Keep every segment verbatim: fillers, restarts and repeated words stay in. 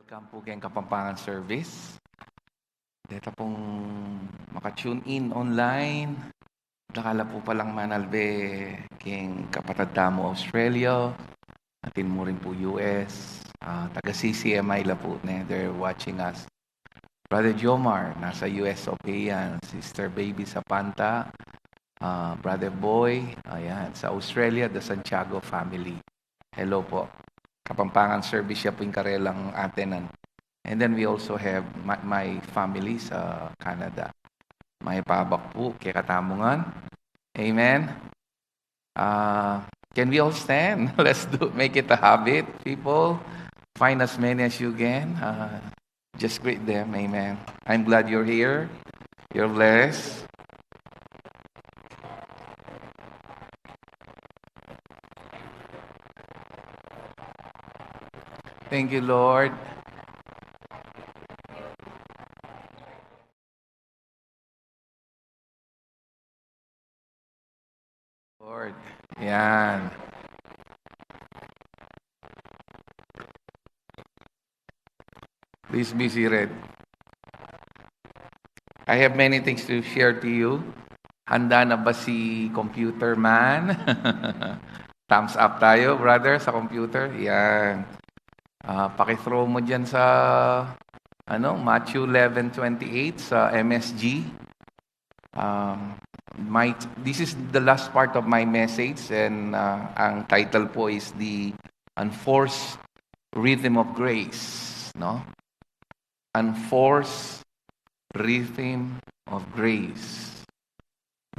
Welcome pu keng Kapampangan service. Deta pung maka-tune in online. Dakal la pu palang manalbe keng kapatad tamu Australia. Atin mu rin pu U S. Ah, taga C C M I la pu, ne? They're watching us. Brother Jomar, nasa U S ope yan. Sister Baby Sapanta, ah, Brother Boy, ayan, sa Australia, the Santiago family. Hello po. Kapampangan service ya pu ing karelang atenan. And then we also have my, my family sa Canada. Mayap a abak pu kekatamu ngan. Amen. Uh, can we all stand? Let's do, make it a habit, people. Find as many as you can. Uh, just greet them. Amen. I'm glad you're here. You're blessed. Thank you, Lord. Lord. Yan. Please be seated. I have many things to share to you. Handa na ba si computer man? Thumbs up tayo, brother, sa computer. Yan. Ah, paki-throw mo dyan sa, ano, Matthew eleven twenty-eight sa M S G. Um, my, this is the last part of my message, and, uh, ang title po is the Unforced Rhythm of Grace, no? Unforced Rhythm of Grace.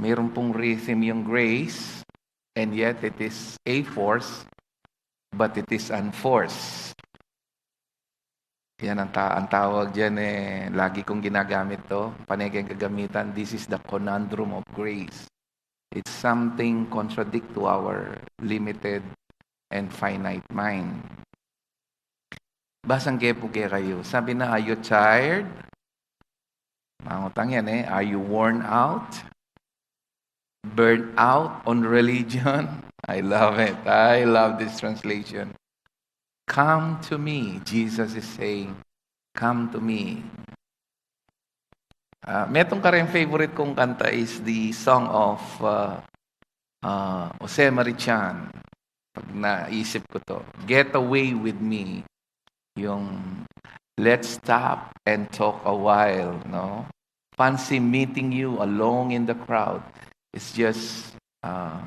Meron pong rhythm yung grace, and yet it is a force, but it is unforced. Yan ang, ta- ang tawag dyan eh, lagi kong ginagamit to. Panegeng kagamitan, this is the conundrum of grace. It's something contradict to our limited and finite mind. Basang ke pu kekayu. Sabi na, are you tired? Mangutang yan eh. Are you worn out? Burnt out on religion? I love it. I love this translation. Come to me, Jesus is saying. Come to me. Ah, metung kareng favorite kong kanta is the song of, ah, ah, Jose Marichan. Pag naisip ko to, Get Away With Me. Yung let's stop and talk a while, no? Fancy meeting you alone in the crowd. It's just, uh,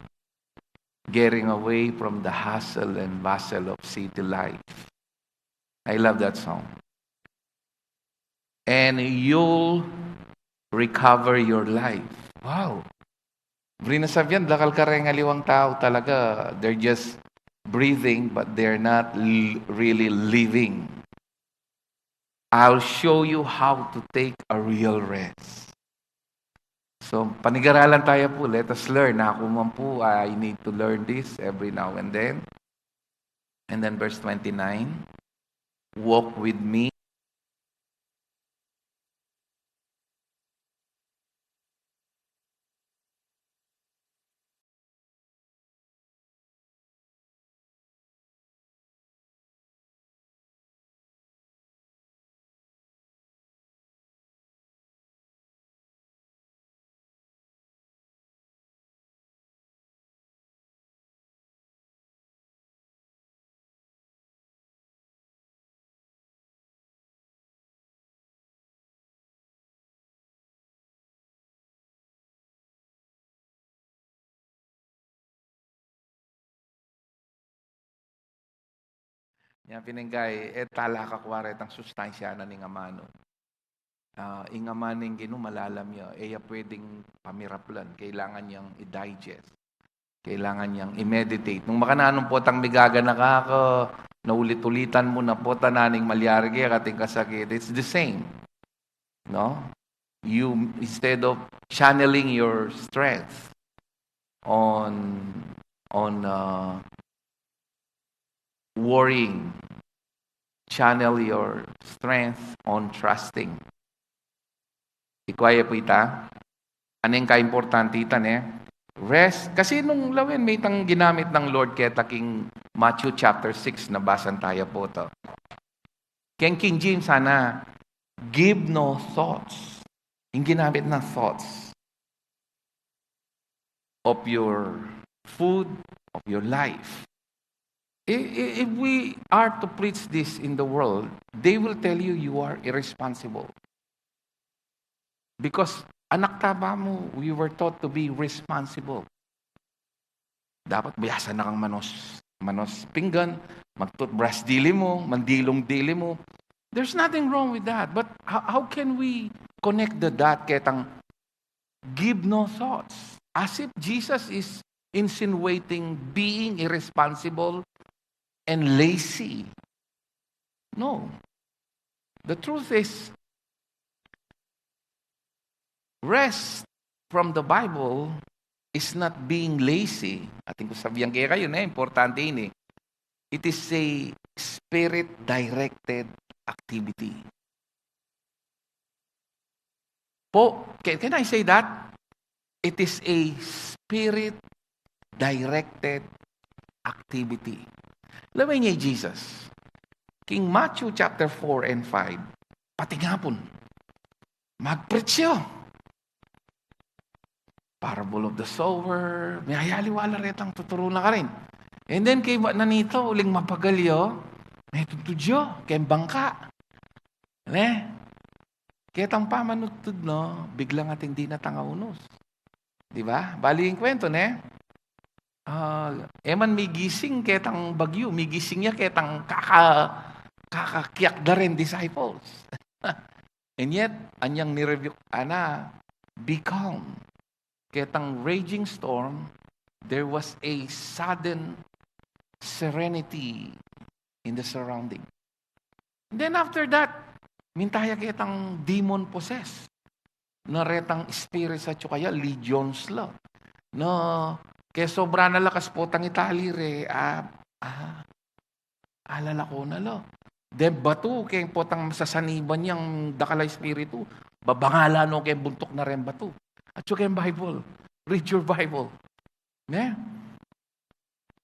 getting away from the hustle and bustle of city life. I love that song. And you'll recover your life. Wow. Buri na sabian, dakal kareng aliwang tau talaga, they're just breathing, but they're not l- really living. I'll show you how to take a real rest. So, panigaralan tayo po. Let us learn. Ako man po, I need to learn this every now and then. And then verse twenty-nine, walk with me. Yan, pinenggay, e tala ka kwa retang sustansya na ning amanu. Ah, ing amanu ning Ginu malalam ya, e ya pwedeng pamiraplan, kailangan yang i-digest. Kailangan yang i-meditate. Nung makananu potang migaganaka ka, naulit-ulitan mu na pota, naning malyari kaya kating kasakit, it's the same. No? You, instead of channeling your strength on, on, uh, worrying, channel your strength on trusting. Ikwa ya pu ita, aneng kaimportante ita, ne? Rest. Kasi nung lawen, may itang ginamit ng Lord keta king Matthew chapter six, nabasa tayo po to. Keng King James sana, "Give no thoughts." Ing ginamit na thoughts of your food, of your life. I- i- If we are to preach this in the world, they will tell you you are irresponsible. Because anak tapa mu, we were taught to be responsible. Dapat biasa na kang manos, manos pinggan, mag-toothbrush dili mu, mandilung dili mu. There's nothing wrong with that. But how, how can we connect the dot ketang "Give no thoughts"? As if Jesus is insinuating being irresponsible and lazy. No. The truth is, rest from the Bible is not being lazy. Atin kung sabian kekayu, ne, importante ini. It is a spirit-directed activity. Po, can, can I say that? It is a spirit-directed activity. Lawen ye Jesus. King Matthew chapter four and five, patingapun, magpreach ya. Parable of the sower, miyayaliwa la retang tuturu na karin. And then keng nanita, uling mapagal ya, metung tudju keng bangka. Ne? Ketang pamanud tud, no, biglang atin dina tang aunus. Di ba? Bali ing kwento, ne? Ah, e man migising ketang bagyu, migising ya ketang kaka-, kakakiak da ring disciples. And yet, anyang ni-rebuke, ana, "Be calm." Ketang raging storm, there was a sudden serenity in the surrounding. And then after that, minta ya ketang demon possessed na retang spirits at saka ya legions la. Na kesobra na la, kas potang itali re, ah, ah, alalako na la. Then batu, keng potang sasaniban yang dakal a espiritu, babangala no keng buntuk na ring batu. At saka keng Bible. Read your Bible. Ne?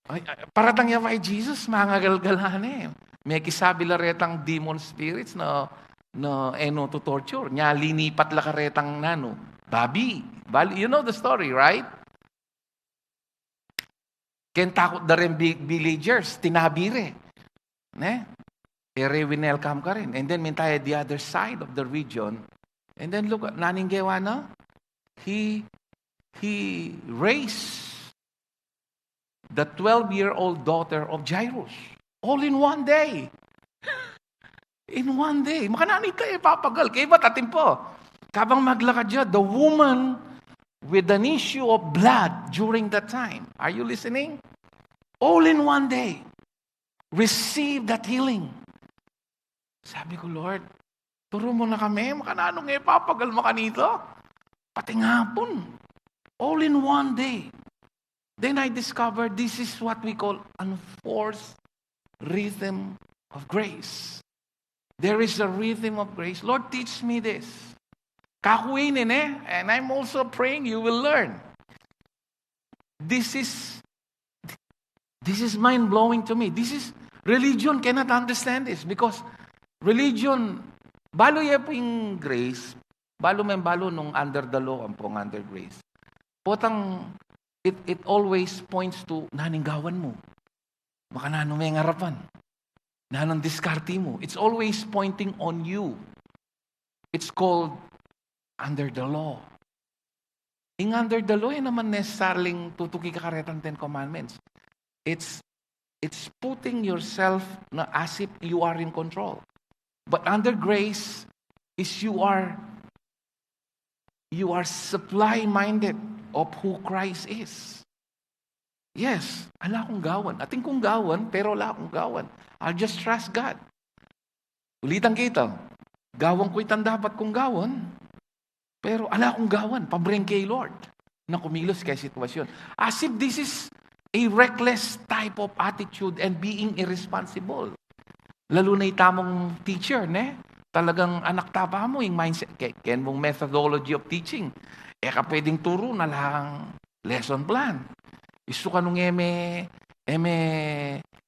Ay, ay, paratang ya kay Jesus, mangagalgala ne. Mekisabi la retang demon spirits na, na e no tu-torture. Nya linipat la karetang nanu, babi. Bal-, you know the story, right? Keng takut da ring vi-, villagers, tinabi re. Ne? E re winelcome karin. And then minta ya the other side of the region. And then look, nanu ing gewa na? He, he raised the twelve-year-old daughter of Jairus. All in one day. In one day. Makananu ita e papagal? Kaybat atin pu, kabang maglakad ya, the woman with an issue of blood during that time. Are you listening? All in one day. Receive that healing. Sabi ku, "Lord, turu mu na kami, makananu e papagal makanita? Patingapun." All in one day. Then I discovered this is what we call unforced rhythm of grace. There is a rhythm of grace. Lord, teach me this. Kaku ini, ne? And I'm also praying you will learn. This is, this is mind-blowing to me. This is, religion cannot understand this because religion, balu ye pu ing grace, balu meng balu nung under the law, ampong under grace. Potang it, it always points to nanu ing gawan mu. Makananu me ing arapan. Nanung diskarte mu. It's always pointing on you. It's called under the law. Ing under the law, e naman necessarily tutuki ka karetang Ten Commandments. It's, it's putting yourself na as if you are in control. But under grace is you are, you are supply-minded of who Christ is. Yes, ala kung gawan. Atin kung gawan, pero ala kung gawan. I'll just trust God. Ulitan ke ita, gawan ku itang dapat kung gawan, pero ala kung gawan, pabreng ke Lord na kumilos keng sitwasyun. As if this is a reckless type of attitude and being irresponsible. Lalu na itamung teacher, ne? Talagang anak tapa mu, ing mindset, ke-, ken mung methodology of teaching. E ka pwedeng turu na lang lesson plan. Isu ka nung e me, e me,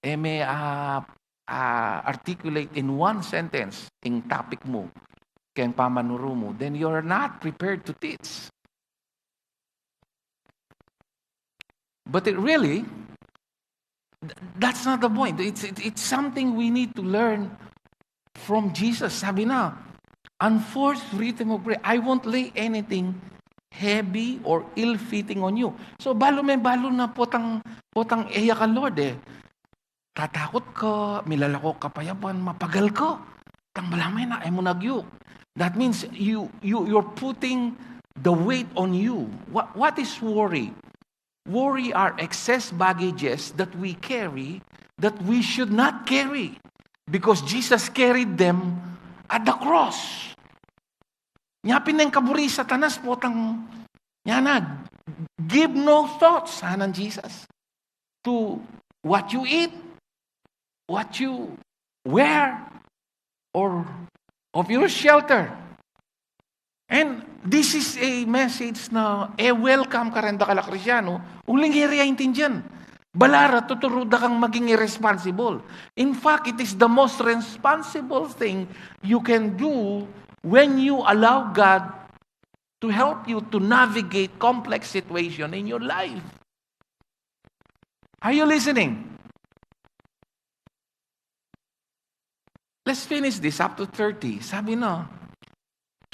e me, ah, ah, articulate in one sentence ing topic mu keng pamanuru mu, then you're not prepared to teach. But it really, th- that's not the point. It's, it, it's something we need to learn from Jesus. Sabi na, "Unforced rhythm of grace, I won't lay anything heavy or ill-fitting on you." So, balu me balu na potang, potang eya ka, Lord, eh. Tatakut ka, milalako ka pa yapan, mapagal ka. Tang balamu na, e mu na agyuk. That means you, you, you're putting the weight on you. What, what is worry? Worry are excess baggages that we carry that we should not carry because Jesus carried them at the cross. Nya pin neng kaburi Satanas, potang, nya na, "Give no thoughts," sana nang Jesus, "to what you eat, what you wear, or of your shelter." And this is a message na e welcome kareng dakal a Kristiano, uling e re aintindian. Balu ra, tuturu da kang maging irresponsible. In fact, it is the most responsible thing you can do when you allow God to help you to navigate complex situation in your life. Are you listening? Let's finish this, up to thirty. Sabi na,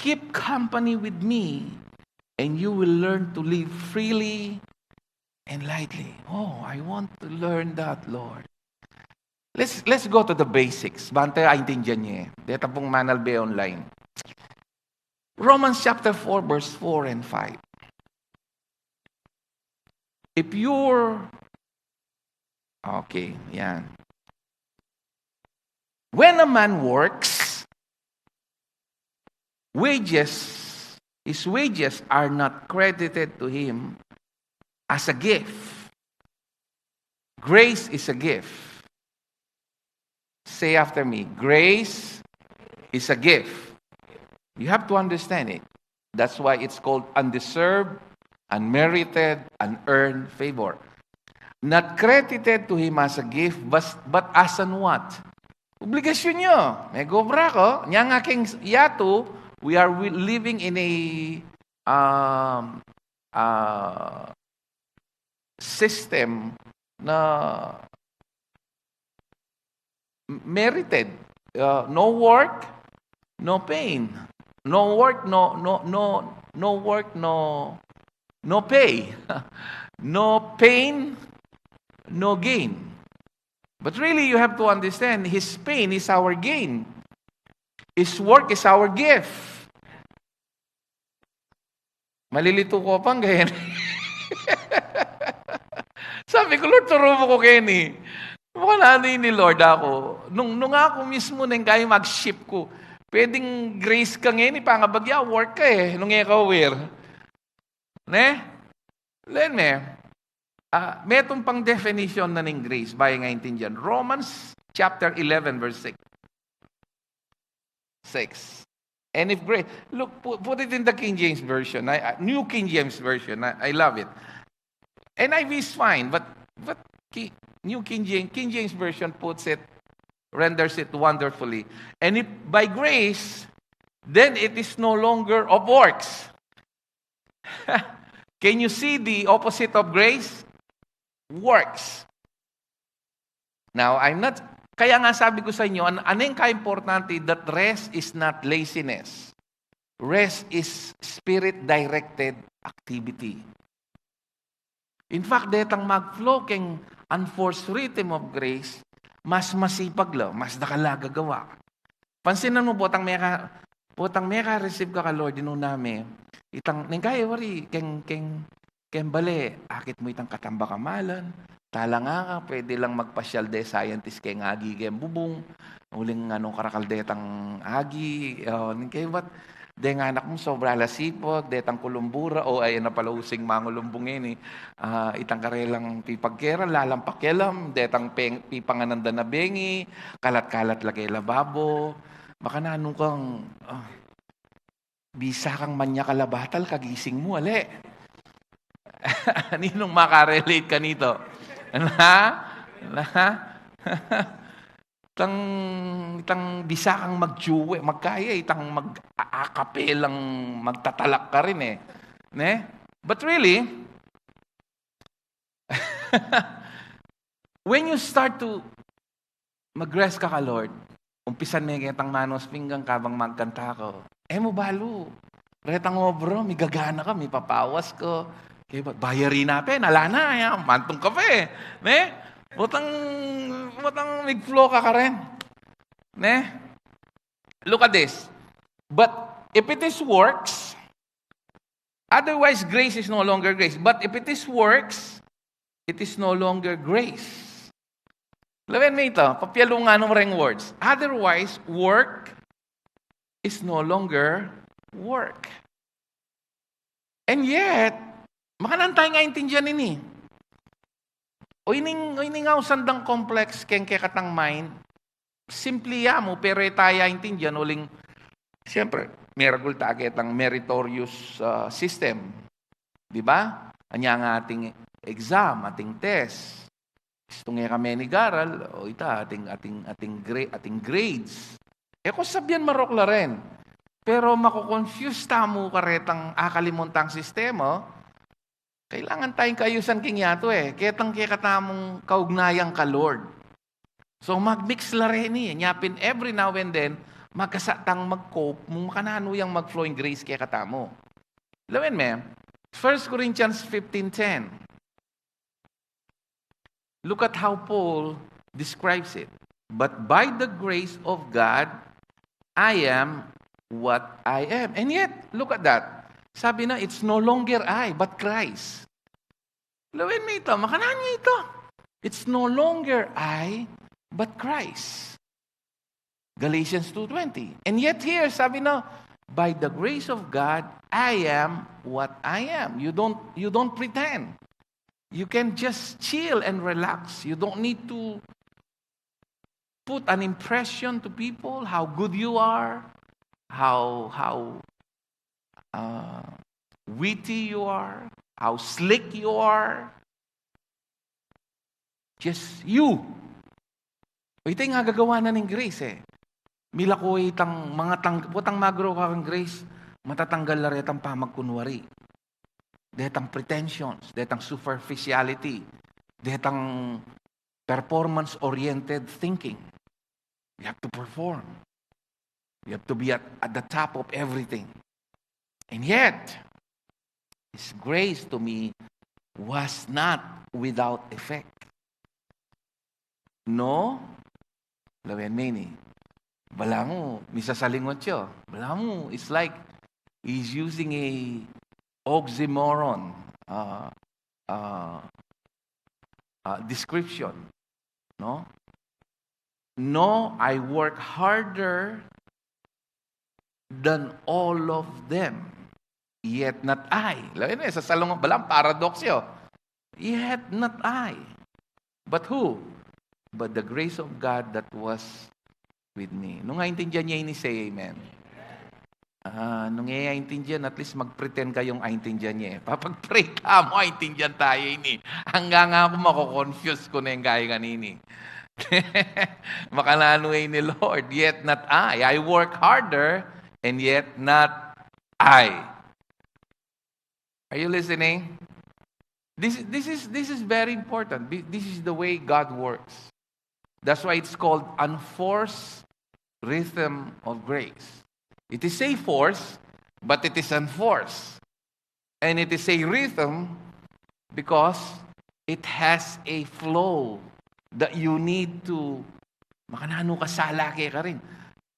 "Keep company with me, and you will learn to live freely and lightly." Oh, I want to learn that, Lord. Let's, let's go to the basics. Bang ta aintindian ye. Deta pung manalbe online. Romans chapter four, verse four and five. If you're, okay, yan. When a man works, wages, his wages are not credited to him as a gift. Grace is a gift. Say after me, "Grace is a gift." You have to understand it. That's why it's called undeserved, unmerited, unearned favor. "Not credited to him as a gift, but, but as an what?" Obligasyon niya. Megobra ka. Nya nga keng yatu, we are wi-, living in a, um, uh, system na merited. Uh, no work, no pain. No work, no, no, no, no work, no, no pay. No pain, no gain. But really, you have to understand, his pain is our gain. His work is our gift. Malilito ku pang ganyan. Sabi ku, "Lord, turu mu ku keni." Wala na ini, Lord, aku. Nung, nung aku mismu neng kaya mag-ship ku, pwedeng grace ka ngeni, pangabagya, work ka e, nung e ka aware. Ne? Len me, ah, metung pang definition na ning grace, bayu ing aintindian. Romans chapter eleven, verse six. Six. And if grace, look, put, put it in the King James Version. I, I, New King James Version. I, I love it. N I V is fine, but, but Ki-, New King James, King James Version puts it, renders it wonderfully. "And if by grace, then it is no longer of works." Can you see the opposite of grace? Works. Now, I'm not, kaya nga sabi ko sa inyo, an-, aneng ka-importante, that rest is not laziness. Rest is spirit-directed activity. In fact, detang mag-flow keng unforced rhythm of grace, mas masipag la, mas dakal la gagawa. Pansinan mu, potang meka, potang meka-receive ka ka Lord, inuna me, itang, neng kaya wari, keng, keng, keng bale, akit mu itang katambak a malan, talanga ka, pwede lang magpasyal de scientist keng agi keng bubung, uling ano karakal detang agi, o, neng kaya bat, deng anak mu sobra la sipag, detang kulumbura, o, ay, na pala using mangulumbung ini, ah, itang karelang pipagkeran, lalang pakialam, detang peng-, pipanganan da na bengi, kalat-kalat la keng lababo, makananu kang, ah, bisa kang manyak a labatal, kagising mu, ale. Ninung makarelate kanito? Na? Na? Itang, itang bisa kang magtsuwe, magkaya, itang mag-, a-, akapelang magtatalak ka rin eh. Ne? But really, when you start to mag-rest ka ka Lord, umpisan me ketang manos pinggan kabang magkanta ka. E mu balu, retang obra, migagana ka, mipapawas ka. Kaya ba, bayari na pe, nala na, ya, mantung ka pe. Ne? Butang, butang mig-flow ka ka rin. Ne? Look at this. But if it is works, otherwise grace is no longer grace. But if it is works, it is no longer grace. Lawen me ita, papialungan mu reng words. Otherwise, work is no longer work. And yet, makananu taya aintindian ini? O ining, o ining ausan dang complex keng kekatang mind, simple ya mu, pero e taya aintindian, uling, siyempre, meragul ta ketang meritorious, ah, system. Di ba? Anya nga ating exam, ating test. Istung e kami nigaral, o ita, ating, ating, ating, gra-, ating grades. E ko sabian marok la rin. Pero mako-confuse tamu karetang akalimuntang sistema, kailangan tayang kaayusan king yatu e. Ketang kekatamung kaugnayan ka Lord. So, mag-mix la rin e. Nya pin every now and then, magkasa tang mag-cope, mung makananu yang mag-flow ing grace kekatamu. Lawen me, First Corinthians fifteen ten. Look at how Paul describes it. "But by the grace of God, I am what I am." And yet, look at that. Sabi na, "It's no longer I, but Christ." Lawen me ita, makananu ita? "It's no longer I, but Christ." Galatians two twenty. And yet here, sabi na, "By the grace of God, I am what I am." You don't, you don't pretend. You can just chill and relax. You don't need to put an impression to people how good you are, how, how, uh, witty you are, how slick you are. Just you. O, ita ing agagawa na ning grace e. Milako itang mga tang-, potang mag-grow ka kang grace, matatanggal la retang pamagkunwari. Detang pretensions, detang superficiality, detang performance-oriented thinking. You have to perform. You have to be at, at the top of everything. And yet, His grace to me was not without effect. No? Lawen me ini. Balamu, misasalingot ya. Balamu, it's like he's using a oxymoron, uh, uh, uh, description. No? "No, I work harder than all of them. Yet not I." Lawen me, sasalingot, balamu paradox ya. "Yet not I. But who? But the grace of God that was with me." Nung aintindian ye ini, say amen. Ah, nung e aintindian, at least mag-pretend kayung aintindian ye. Papag-pray tamu, aintindian taya ini. Anggang aku mako-confuse ku ne ing kaya kanini. Makananu ini, Lord, "Yet not I. I work harder, and yet not I." Are you listening? This, this is, this is very important. Thi-, this is the way God works. That's why it's called unforced rhythm of grace. It is a force, but it is unforced. And it is a rhythm because it has a flow that you need to, makananu ka, sala ke karin.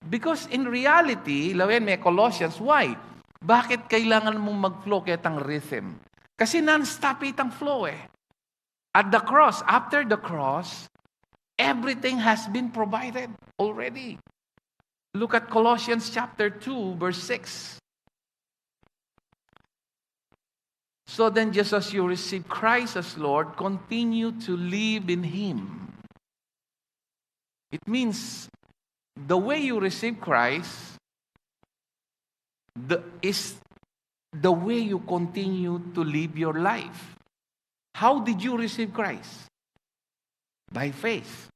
Because in reality, lawen me Colossians, why? Bakit kailangan mung mag-flow ketang rhythm? Kasi non-stop itang flow e. At the cross, after the cross, everything has been provided already. Look at Colossians chapter two, verse six. "So then, just as you receive Christ as Lord, continue to live in Him." It means the way you receive Christ, the, is the way you continue to live your life. How did you receive Christ? By faith.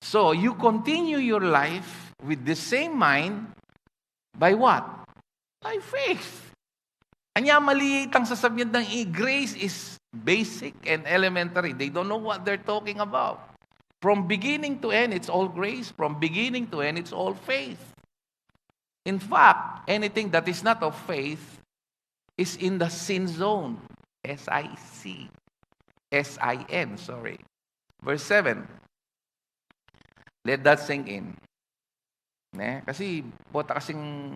So, you continue your life with the same mind by what? By faith. Anya, mali itang sasabian ng i-, grace is basic and elementary. They don't know what they're talking about. From beginning to end, it's all grace. From beginning to end, it's all faith. In fact, anything that is not of faith is in the sin zone. S I C. S I N, sorry. Verse seven. Let that sink in. Ne? Kasi, bota kasing,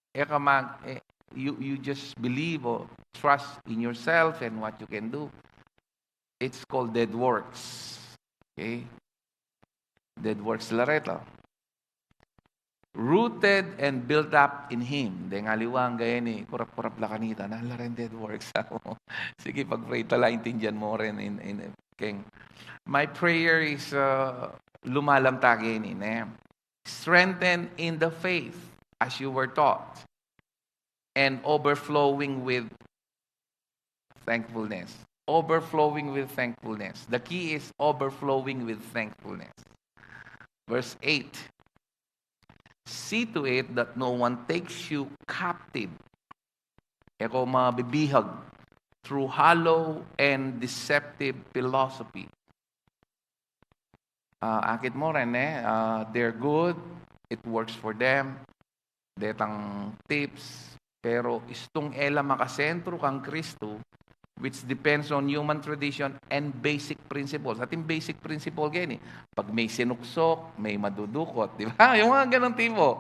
e ka mag, e, you, you just believe or trust in yourself and what you can do. It's called dead works. Okay? Dead works la reta. Rooted and built up in Him. Deng aliwa, gaya ni, kurap-kurap la kanita, na la rin dead works. Sige, pag-pray tala, intindihan mo rin in, in, keng. My prayer is, uh, lumalam ta geni, ne? Strengthen in the faith as you were taught, and overflowing with thankfulness. Overflowing with thankfulness. The key is overflowing with thankfulness. Verse eight. See to it that no one takes you captive. E ko mabibihag through hollow and deceptive philosophy. Ah, akit mo rin, e, ah, they're good, it works for them, detang tips, pero istung e la makasentro kang Kristu, which depends on human tradition and basic principles. Ating basic principle geni, pag may sinuksok, may madudukot, di ba? Yung mga ganong tipo.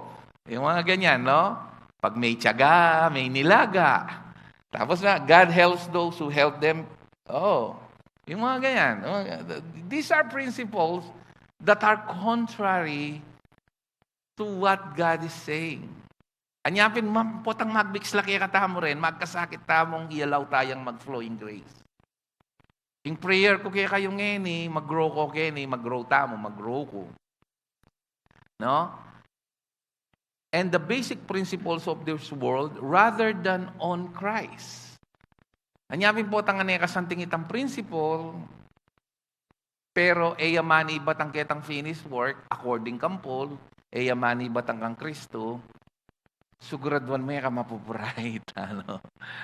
Yung mga ganyan, no? Pag may tiyaga, may nilaga. Tapos na, God helps those who help them. Oh, yung mga ganyan. Yung mga, these are principles that are contrary to what God is saying. Anya pin, mam-, potang magbiks la kekatamu rin, magkasakit tamung i-allow tayang mag-flow in grace. Ing prayer ku kekayu ngeni, mag-grow ko keni, mag-grow tamu, mag-grow ku. No? And the basic principles of this world rather than on Christ. Anya pin potang ane kasanting itang principle, pero e ya manibat ang ketang finished work, according kang Paul, e ya manibat ang kang Kristu, suguraduan me ka mapupurait, ano.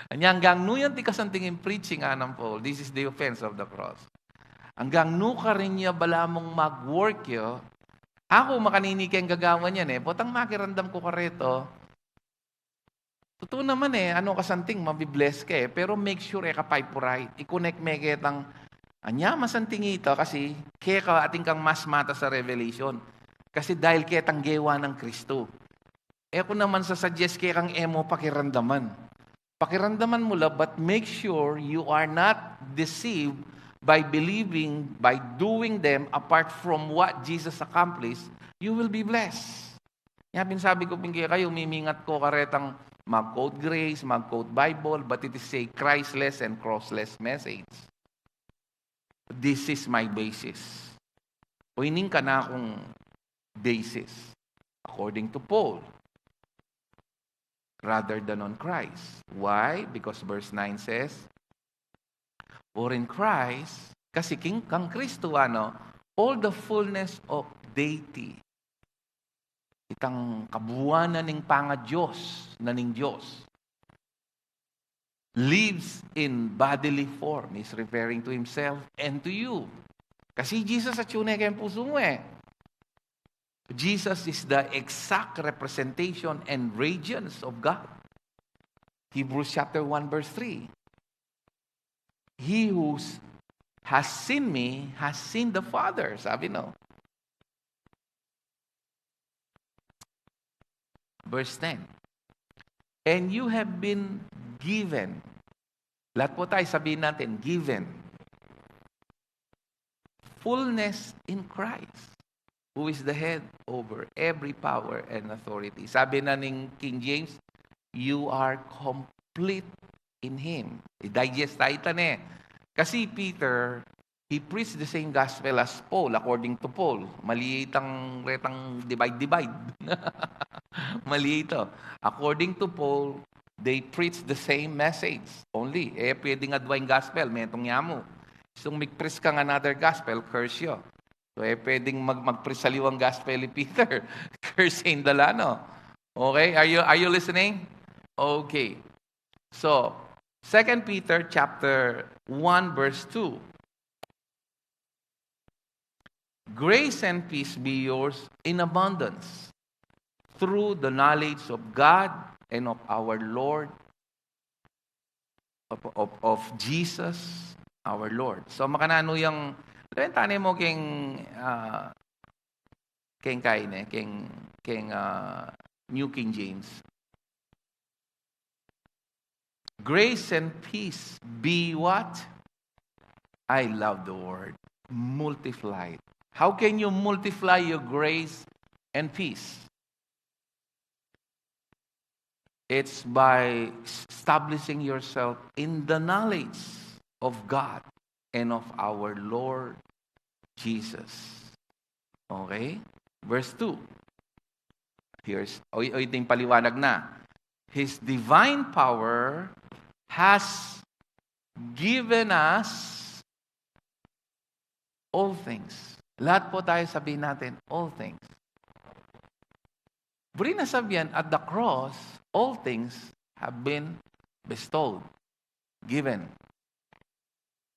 Anya anggang nu yan ti kasanting ing preaching, anang Paul, this is the offense of the cross. Anggang nu karin ya balamu mag-work ya, aku makanini keng gagawan yan e, potang makiramdam ku kareto, tutu naman e, ano kasanting, mabi-bless ka e, pero make sure e ka paipurait. I-connect me ketang, anya masanting ita, kasi keka atin kang mas matas a revelation. Kasi dahil ketang gewa nang Kristu. E ku naman sa-suggest kekang e mu pakiramdaman. Pakiramdaman mu la, but make sure you are not deceived by believing, by doing them apart from what Jesus accomplished, you will be blessed. Nya pin sabi ku pin kekayu, mimingat ku karetang mag-quote grace, mag-quote Bible, but it is a Christless and crossless message. This is my basis. O ining kanakung basis, according to Paul, rather than on Christ. Why? Because verse nine says, "For in Christ," kasi king, kang Kristu, ano, "all the fullness of deity," itang kabuuan na ning panga-Dios, na ning Dios, "lives in bodily form." He's referring to himself and to you. Kasi Jesus atyu ne keng pusu mu e. Jesus is the exact representation and radiance of God. Hebrews chapter one verse three. "He who s-, has seen me has seen the Father," sabi, no? Verse ten. "And you have been given." Lahat po tayo, sabihin natin, "Given fullness in Christ, who is the head over every power and authority." Sabi na ning King James, "You are complete in Him." I-digest tayo tane. Kasi Peter, he preached the same gospel as Paul, according to Paul. Mali itang retang divide-divide. Mali ito. According to Paul, they preach the same message. Only, e pwedeng adwa ing gospel, metung ya mu. Istung mig-preach kang another gospel, curse you. So, e pwedeng mag-, magprisaliwang gospel i Peter. Curse in the land, no? Okay, are you, are you listening? Okay. So, Second Peter chapter one, verse two. Grace and peace be yours in abundance through the knowledge of God and of our Lord, of, of, of Jesus our Lord. So, makananu yang, lawen tane mo keng, ah, keng kaine, keng, keng, ah, New King James. Grace and peace be what? I love the word. Multiplied. How can you multiply your grace and peace? It's by s-, establishing yourself in the knowledge of God and of our Lord Jesus. Okay? Verse two. Here's, o, o, ito yung paliwanag na. His divine power has given us all things. Lahat po tayo, sabihin natin, all things. Buri na sabihan, at the cross, all things have been bestowed, given.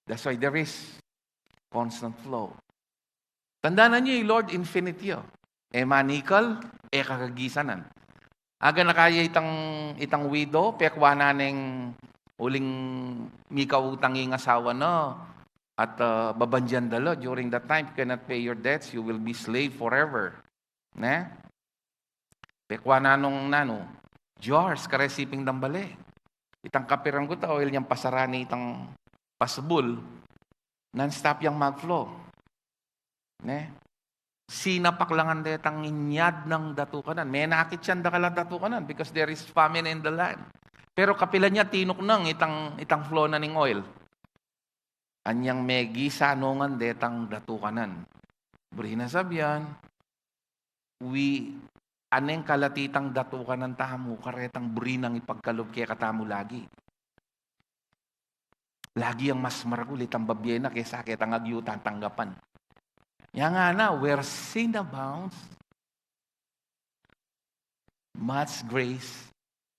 That's why there is constant flow. Tandaan niyo, i Lord, infinite yo. E manikal, e kakagisanan. Aga na kaya itang, itang widow, pekwanan neng uling mikautang ing asawa na, at, ah, babandian da la, during that time, you cannot pay your debts, you will be slave forever. Ne? Pekwanan nung nanu, jars, karening siping dang bale. Itang kapiran ku ta, oil yang pasarani itang pasbul, non-stop yang mag-flow. Ne? Sinapak la ngan detang inyad nang datukanan. Menakit yang dakal a datukanan because there is famine in the land. Pero kapilan ya tinuknang itang, itang flow na ning oil. Anyang megisa no ngan detang datukanan. Buri na sabihan, we, aneng kalatitang datukanan tamu, karetang buri nang ipagkalub kekatamu lagi. Lagi yang mas maragul itang babie na kesa ketang agyu tang tanggapan. Yang ngana, where sin abounds, much grace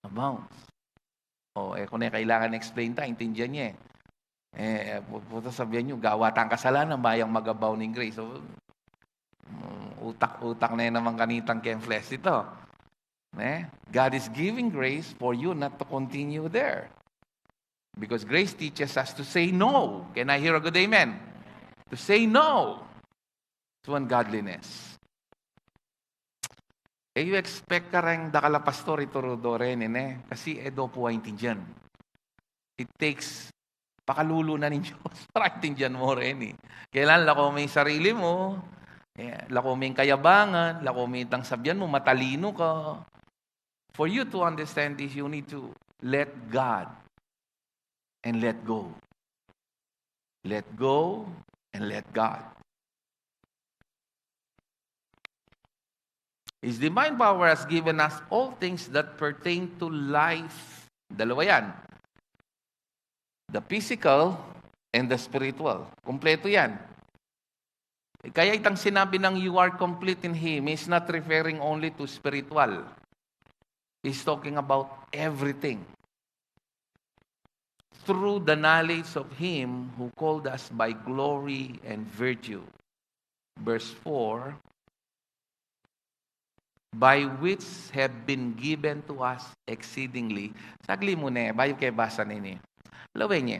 abounds. O, e ku ne kailangan explain ta, intindian ye. E, e, pu-, puta sabihan yu, gawa tang kasalanan, mayang mag-abound in grace. So, mm, utak-utak ne naman kanitang keng flesh ito. Ne? God is giving grace for you not to continue there. Because grace teaches us to say no. Can I hear a good amen? To say no to ungodliness. E yu expect kareng dakal a pastor ituru do reni, ne? Kasi e do pu aintindian. It takes pakalulu na ning Dios para aintindian mu reni. Kailangan laku mu ing sarili mu, e, laku mu ing kayabangan, laku mu itang sabihan mu, matalinu ka. For you to understand this, you need to let God and let go. Let go and let God. His divine power has given us all things that pertain to life. Dalawa yan. The physical and the spiritual. Kumpleto yan. Kaya itang sinabi ng "You are complete in Him," is not referring only to spiritual. He's talking about everything. Through the knowledge of Him who called us by glory and virtue. Verse four, by which have been given to us exceedingly. Sagli mu ne, bayu ke basa nini. Lawen ye.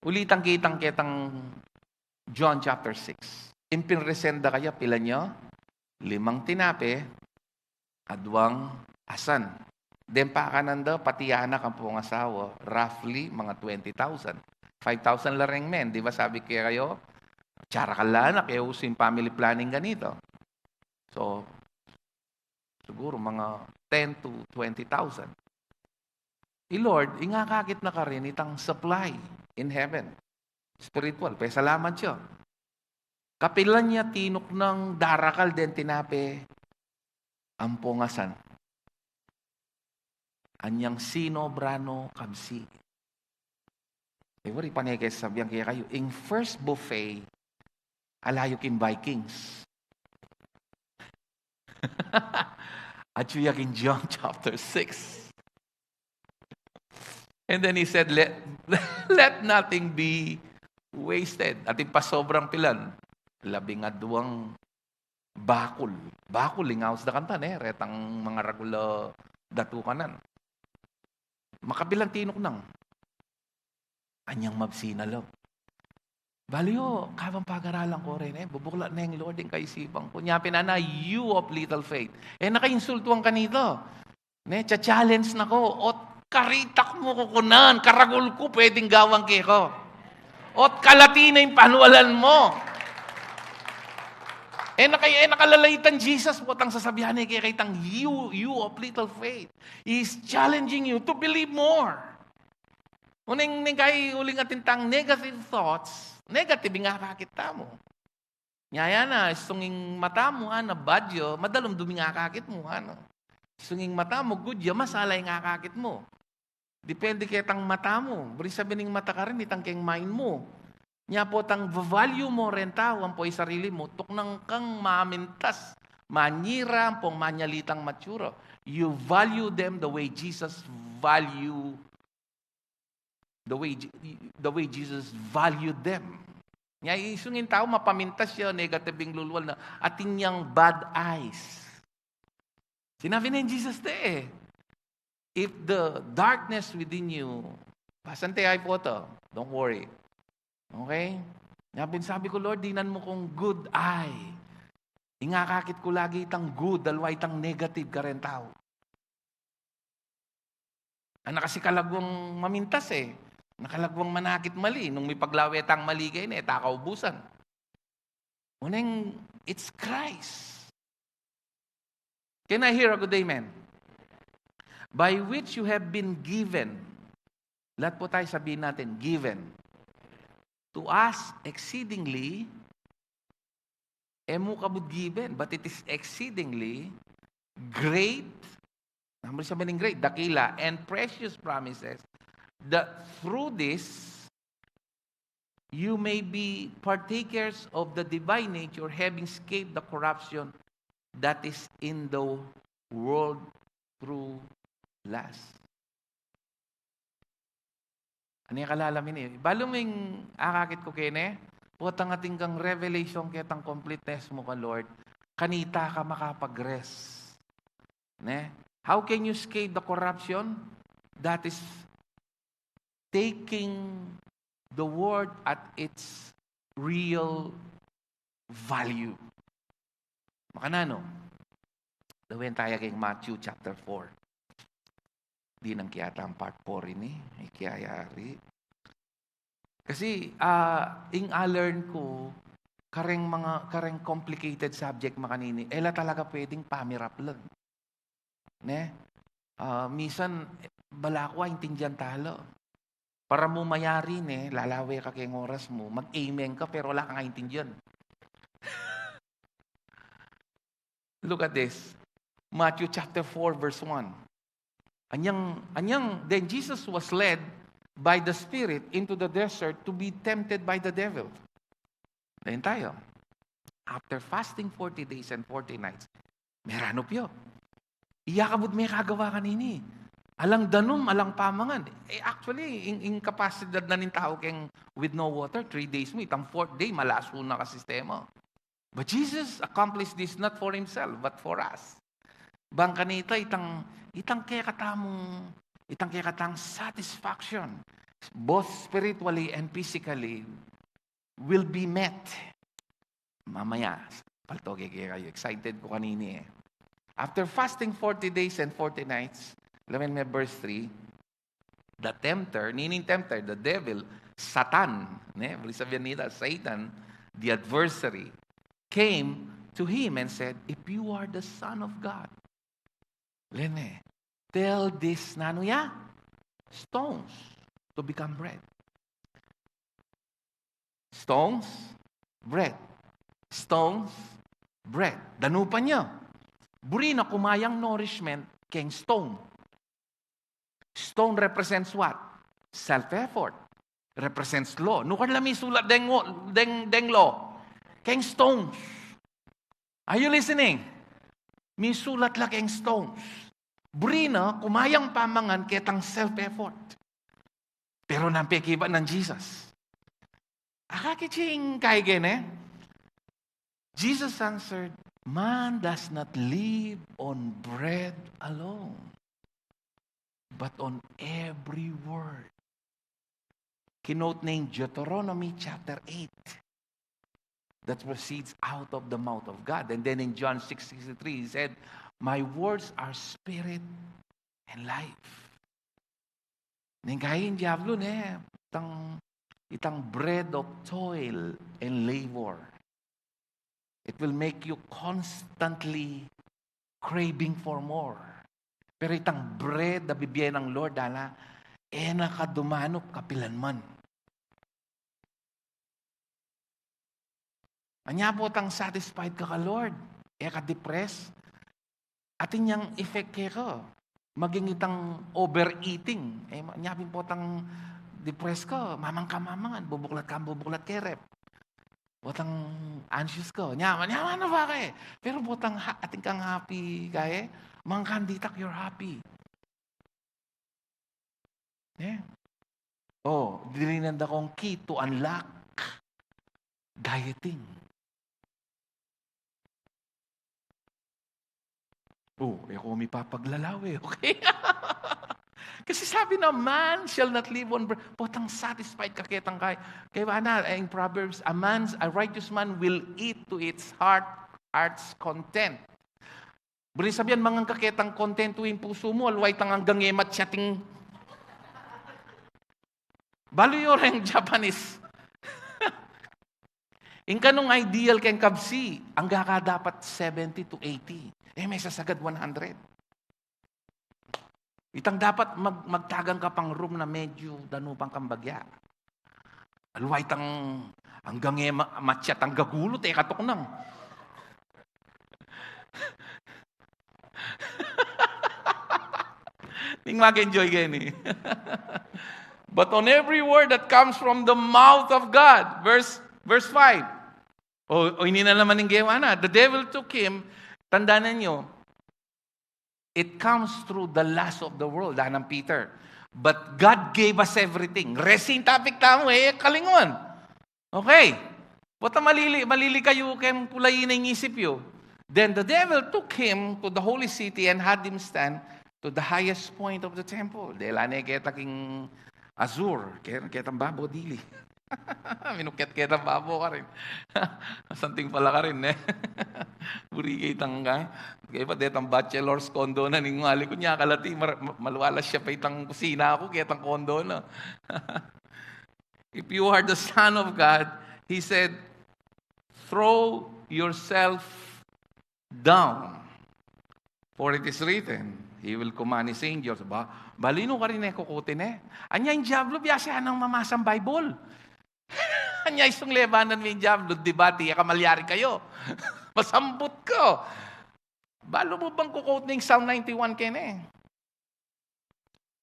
Ulitan ke itang ketang John chapter six. Ing pinresenta kaya, pilan ya? Limang tinape, aduang asan. Deng pakanan da, pati anak ampong asawa, roughly, mga twenty thousand. Five thousand la reng men, di ba sabi ke kayu? Tsara ka la anak, e usu ing family planning ganito. So, siguro mga ten to twenty thousand. I Lord, ingakakit na karin itang supply in heaven. Spiritual, pasalamat ya. Kapilan ya tinuknang darakal deng tinape ampong asan. Anyang sinobra no kabsi. E, wari pa ne ke sabian kekayu, ing first buffet, Ala yu king Vikings. Atyu ya king John chapter six. And then he said, "Let, let nothing be wasted." Atin pa sobrang pilan. Labing aduang bakul. Bakul, ing aus da kanita, ne? Retang mangaragul a datukanan. Makapilan tinuknang. Anyang mabsi na la. Bale yu, kabang pagaralan ku reni, bubuklat ne ing Lord ing kaisipan ku. Nya pin, "Ana, you of little faith." E na ka insultuan kanita. Ne, cha-challenge na ku. Ot karitak mu kukunan, karagul ku pwedeng gawan keka. Ot kalati na ing panwalan mu. E na ka, e na ka lalaitan Jesus, potang sasabian ne keka itang, "You, you of little faith." He's challenging you to believe more. Uling, ning kai, uling atin tang negative thoughts, negative ing akakit tamu. Nya, ya na, istung ing mata mu, ana, bad ya, madalumdum ing akakit mu, ana. Istung ing mata mu, good ya, masala ing akakit mu. Depende ketang mata mu. Buri sabian ing mata karin, itang keng mind mu. Nya potang va-value mu reng tau ampo ing sarili mu, tuknang kang mamintas, manyira, ampong manyalitang matsura. You value them the way Jesus value, the way Je-, the way Jesus valued them. Nya istung ing tau mapamintas ya, negative ing lulual na, atin yang bad eyes. Sinabi na ning Jesus te, eh, "If the darkness within you," pasan te ay po to, don't worry. Okay? Nya pin sabi ku, "Lord, dinan mu kung good eye." Ing akakit ku lagi itang good, aliwa itang negative kareng tau. Ana kasi kalagwang mamintas, eh. Ana kalagwang manakit mali. Nung mipaglawe tang mali keni, e ta kaubusan. Uneng, it's Christ. Can I hear a good amen? "By which you have been given." Lahat po tayo sabihin natin, "Given." "To us exceedingly," e mu kabud given, but it is exceedingly great. Ano sabihin ning great? Dakila and precious promises, "that through this you may be partakers of the divine nature, having escaped the corruption that is in the world through lust." Ano ya kalalamin e? Balu ming akakit ku keni, potang atin kang revelation ketang completeness mu kang Lord, kanita ka makapag-rest. Ne? How can you escape the corruption? That is taking the word at its real value. Makananu? Dawen taya keng Matthew chapter four. Dinan ke yata ing part four ini, e ke yari. Kasi, ah, ing a-learn ku, kareng mga, kareng complicated subject makanini, e la talaga pwedeng pamiraplan. Ne? Ah, misan, balaku aintindian tala. Para mu mayari ne, lalawe ka keng oras mu, mag-amen ka, pero ala kang aintindian. Look at this. Matthew chapter four, verse one. Anyang, anyang, "Then Jesus was led by the Spirit into the desert to be tempted by the devil." Then tayo, "After fasting forty days and forty nights," meranup ya. Iya kabud me kagawa kanini. Alang danum, alang pamangan. E, actually, ing, ing kapasidad na ning tau keng with no water, three days mu, itang fourth day, malasu na ka sistema. But Jesus accomplished this not for himself, but for us. Bang kanita itang, itang kekatamung, itang kekatang satisfaction, both spiritually and physically, will be met. Mamaya, paltoke ke kayu. Excited ku kanini e. "After fasting forty days and forty nights," lawen me verse three, "the tempter," nining tempter, the devil, Satan, ne? Buri sabian nita, Satan, the adversary, "came to him and said, 'If you are the Son of God,'" lene, "tell this," nanu ya? "Stones to become bread." Stones, bread. Stones, bread. Danupan ya. Buri na ku mayang nourishment keng stone. Stone represents what? Self-effort. Represents law. Nukarin la misulat deng, deng, deng law? Keng stones. Are you listening? Misulat la keng stones. Buri na, kumayang pa mangan ketang self-effort. Pero nanu ing pekibat nang Jesus? Akakit ye ing kaya keni? Jesus answered, "Man does not live on bread alone, but on every word." Kinote ne ing Deuteronomy chapter eight that proceeds out of the mouth of God. And then in John six sixty-three, he said, "My words are spirit and life." Neng kaya ing Diablo, ne, itang, itang bread of toil and labor. It will make you constantly craving for more. Pero itang bread a bibie nang Lord, ala, e na ka dumanup kapilanman. Anya potang satisfied ka ka Lord, e ka depressed, atin yang effect keka. Maging itang overeating. E, anya pin potang depressed ka, mamangan ka mamangan, bubuklat ka bubuklat keng ref. Potang anxious ka, nyaman, nyaman na ba kaya? Pero potang ha-, atin kang happy kaya, mangan ka ditak, you're happy. Yeah. O, dirinan da kong key to unlock dieting. O, e ko mipapaglalaw e, okay? Kasi sabi na, "Man shall not live on bread." Potang satisfied ka ketang kaya. Kaya ba na, ing Proverbs, "A man's, a righteous man will eat to its heart, heart's content." Buri sabyan, mangan ka ketang kontento ing pusu mu, aliwa itang anggang e matyating. Balu yu reng Japanese. Ing kanung ideal keng kabsi, angga ka dapat seventy to eighty. E, me sasagad one hundred. Itang dapat mag-, magtagan ka pang room na medyu danupan kang bagya. Aliwa itang anggang e ma-, matyat anggang gulut, e katuknang. Ning mag-enjoy keni. "But on every word that comes from the mouth of God." Verse, verse five. O, o, ini na naman ing gewa na. "The devil took him," tandaan ninyo, "it comes through the lust of the world," anang Peter. "But God gave us everything." Resi ing topic tamu, e kalinguan. Okay. Potang malili, malili kayu keng pulayi na ing isip yu. "Then the devil took him to the holy city and had him stand to the highest point of the temple." Dela ne keta king azure, ke-, ketang babo dili. Minukyat ketang babo karin. Something pala karin, e. Buri ketang ka. Kaya pa, detang bachelor's condo na ning mali ku, nya kalati, mar-, ma-, maluwalas ya pa itang kusina ku, ketang condo na. "If you are the Son of God," he said, "throw yourself down. For it is written, 'He will command his angels.'" Ba, balinu karin e kukutin e. Anya ing Diablo, biasa nang mamasang Bible. Anya isung lebanan me ing Diablo, debate, e ka malyari kayu. Masambut ka. Balu mu bang kukutin ing Psalm ninety-one keni?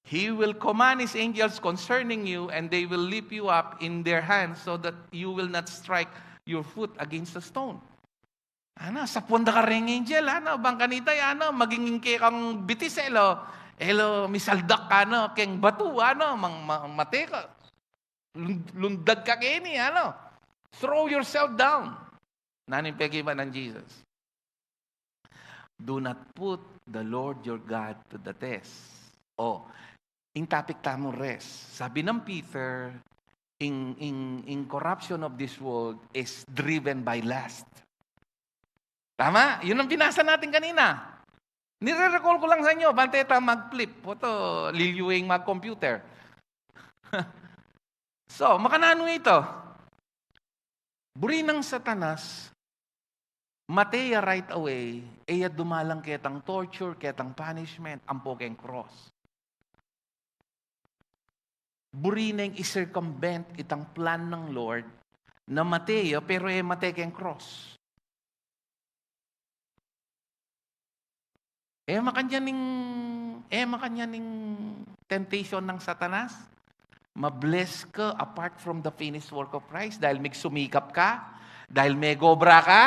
"He will command his angels concerning you, and they will lift you up in their hands so that you will not strike your foot against a stone." Ana, sapuan da ka reng angel, ana, bang kanita, ana, maging kekang bitis, e la, e la misaldak ka, ana, keng batu, ana, mang, ma-, mate ka. Lun-, lundag ka keni, ana. Throw yourself down. Nanu ing pekibat nang Jesus? "Do not put the Lord your God to the test." O, ing topic tamu, rest. Sabi nang Peter, ing, ing, ing corruption of this world is driven by lust. Tama? Yun ang binasa natin kanina. Nire-recall ko lang sa inyo, bang teta mag-flip. Puto, lilyuing mag-computer. So, makananu ita? Buri nang Satanas, mate ya right away, e ya dumalang ketang torture, ketang punishment, ampo keng cross. Buri neng i-circumvent itang plan nang Lord na mate ya, pero e mate keng cross. E makanyan ing, e makanyan ing temptation nang Satanas. Ma-bless ka apart from the finished work of Christ dahil migsumikap ka. Dahil megobra ka,